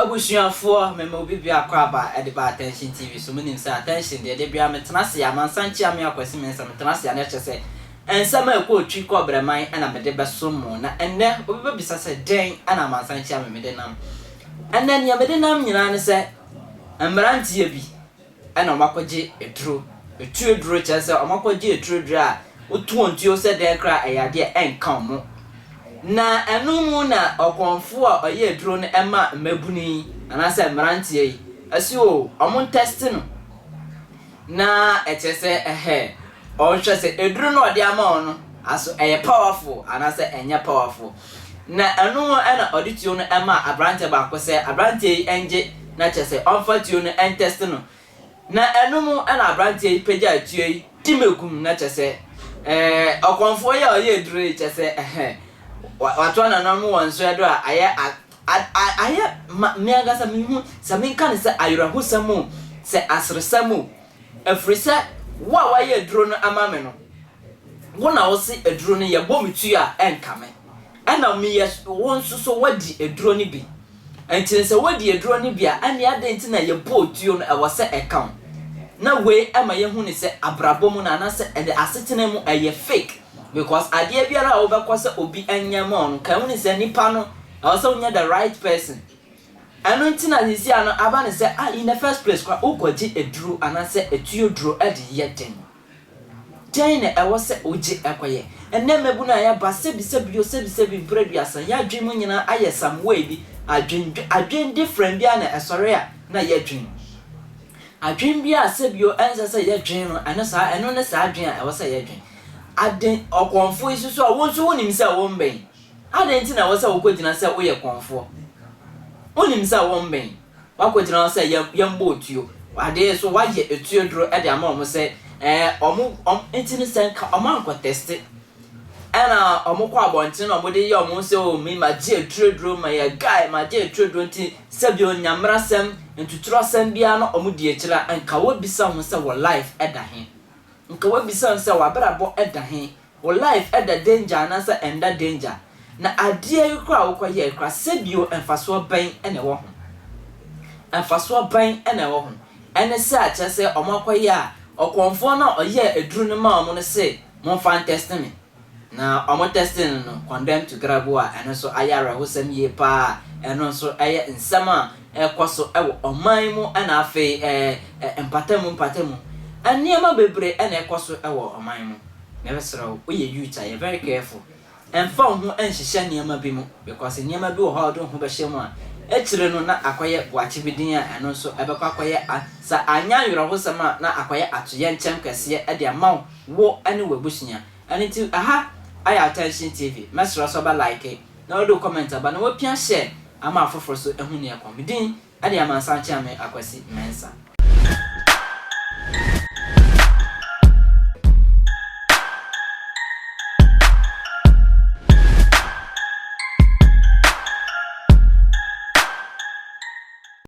Abusuafoɔ, mema obi biako aba de ba Attention TV so. Monim sɛ Attention deɛ, da biara metena ase a, amansan kyia me Akwasi Mensah, metena ase a na ɛkyerɛ sɛ nsɛm a ɛkɔ otwi kɔ brɛman na mede bɛsom mo. Na ɛnnɛ, obi bɛbisa sɛ dɛn na amansan kyia me mede nam? Ɛnnɛ, nea mede nam nyinaa ne sɛ mmeranteɛ bi na wɔakɔgye aduro. Etuo aduro kyerɛ sɛ wɔakɔgye eturo aduro a woto wɔn tuo sɛ dɛn koraa ɛyɛ adeɛ a ɛnka wɔn. Na ɛno mu na ɔkɔmfoɔ a ɔyɛ aduro no ma mmabunu yi anaasɛ mmeranteɛ yi ɛse o wɔn ntɛste no na ɛkyerɛ sɛ ɛhɛ ɔnhwɛ sɛ aduro no a ɔde ama wɔn no aso ɛyɛ powerful anaasɛ ɛnyɛ powerful. Na ɛno na ɔde tuo no maa aberanteɛ baako sɛ aberanteɛ yi ngye na kyerɛ sɛ ɔmfa tuo no ntɛste no. Na ɛno mu na aberanteɛ yi pagyaa tuo yi tim akum na kyerɛ sɛ ɛɛ ɔkɔmfoɔ yi a ɔyɛ aduro yi kyerɛ sɛ ɛhɛ wato anananom wɔ nsoɛ do a ayɛ a ayɛ ma me ankasa mehu sɛ menka no sɛ ayerɛhosɛm o sɛ aseresɛm o ɛfiri sɛ wo a wayɛ aduro no ama me no Wo na wose aduro no yɛbɔ me tuo a ɛnka me. Ɛna meyɛ wo nso so woadi aduro no bi. Nti no sɛ woadi aduro no bi a ɛneɛ adɛn nti na yɛbɔɔ tuo no ɛwɔ sɛ ɛka wo. Na wei ɛma yɛhu no sɛ abrabɔ mu no anaasɛ ɛnɛ asetena mu ɛyɛ fake because adeɛ biara a wobɛkɔ sɛ obi nyɛ ma wo no ka hunu sɛ nipa no ɛwɔ sɛ wonya the right person. Ɛno nti na seesei ano aba no sɛ ah in the first place koraa wokɔgye aduro anaasɛ atuo duro de yɛ dɛn. Dɛn na ɛwɔ sɛ wogye kɔyɛ? Ɛnnɛ mmabun a yɛaba sɛbisɛbi o sɛbisɛbi mprɛ aduasa, yɛn adwene mu nyinaa ayɛ some way bi, adwendwen, adwen different biara na ɛsɔre a na yɛdwen. Adwen bi a sɛbi o ɛnsɛ sɛ yɛdwen no, ɛno saa, ɛno ne saa adwen a ɛwɔ sɛ yɛdwen. Aden, ɔkɔmfo yi nso so a, wo nso wonim sɛ wombɛn. Adɛn nti na ɛwɔ sɛ wokɔgyina sɛ woyɛ kɔmfoɔ? Wonim sɛ wombɛn. Woakɔgyina hɔ sɛ yɛn yɛmmɔ otuo. Adeɛ so woayɛ etuo duro de ama wɔn sɛ ɛɛ wɔn wɔn nti no sɛ nka wɔn ankɔ tɛste ɛna wɔn kɔ abɔnten na wɔn de yɛ wɔn sɛ o me magye eturo duro mayɛ guy magye eturo duro nti sɛbi onyammerasɛm ntuturasɛm biara na wɔn di akyire a nka wɔbisa ho sɛ wɔ life ɛda he nka wɔbisa ho sɛ w'abrabɔ ɛda he. Wo life da danger anaasɛ ɛnda danger? Na adeɛ yi koraa a wokɔ yɛɛ koraa sɛbio mfasoɔ bɛn na ɛwɔ ho? Mfasoɔ bɛn na ɛwɔ ho? Ɛne sɛ a kyerɛ sɛ ɔmo akɔ yɛ a ɔkɔmfoɔ no a ɔyɛɛ aduro no maa ɔmo no se momfa ntɛste me. Na ɔmo tɛste no no condemn to grabu a ɛno nso ayɛ awerɛhosɛm yie paa a ɛno nso ɛyɛ nsɛm a ɛkɔ so wɔ ɔman mu ɛna afei ɛɛ mpatamu mpatamu nneɛma bebree ɛna ɛkɔ so wɔ ɔman mu. Mɛsrɛ wo, woyɛ youth a, yɛ very careful. Mfa wo ho nhyehyɛ nneɛma bi mu because nneɛma bi wɔ hɔ a wode wo ho bɛhyɛ mu a, akyire no na akɔyɛ boakye bi din a ɛno nso ɛbɛkɔ akɔyɛ a, sɛ anyɛ awerɛhosɛm a na akɔyɛ atoyɛnkyɛm kɛseɛ de ama wo ne w'abusua. Ɛno nti ɛha ayɛ Attention TV, mɛsrɛ wo sɛ wobɛ like na wode wo comment aba na woapia share ama afoforɔ nso ahu nea ɛkɔ. Me din de Amansan Kyeame Akwasi Mensah.